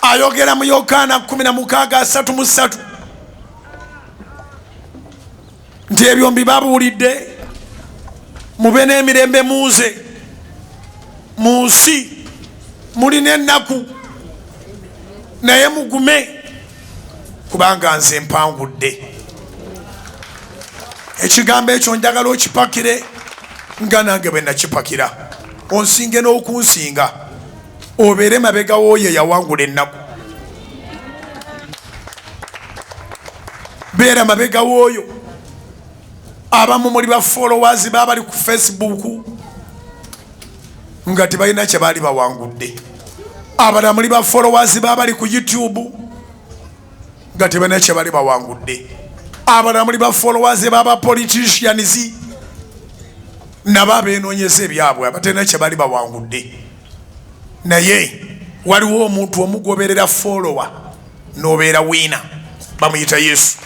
Ayogera mu Yokaana 16:33 nti ebyo mbibabuulidde mube n'emirembe mu nze. Mu nsi mulina ennaku, naye mugume, kubanga nze mpangudde. Ekigambo ekyo njagala okipakire nga nange bwe nakipakira, onsinge n'okunsinga, obeere mabega w'oyo eyawangula ennaku. Beera mabega w'oyo. Abamu muli ba followers babali ku Facebook nga tebalina kye baali bawangudde. Abalala muli ba followers babali ku YouTube nga tebalina kye bali bawangudde. Abalala muli ba followers baba politicians nabo abenoonyeza ebyabwe abatalina kye bali bawangudde. Naye waliwo omuntu omugoberera follower n'obeera wiina, bamuyita Yesu.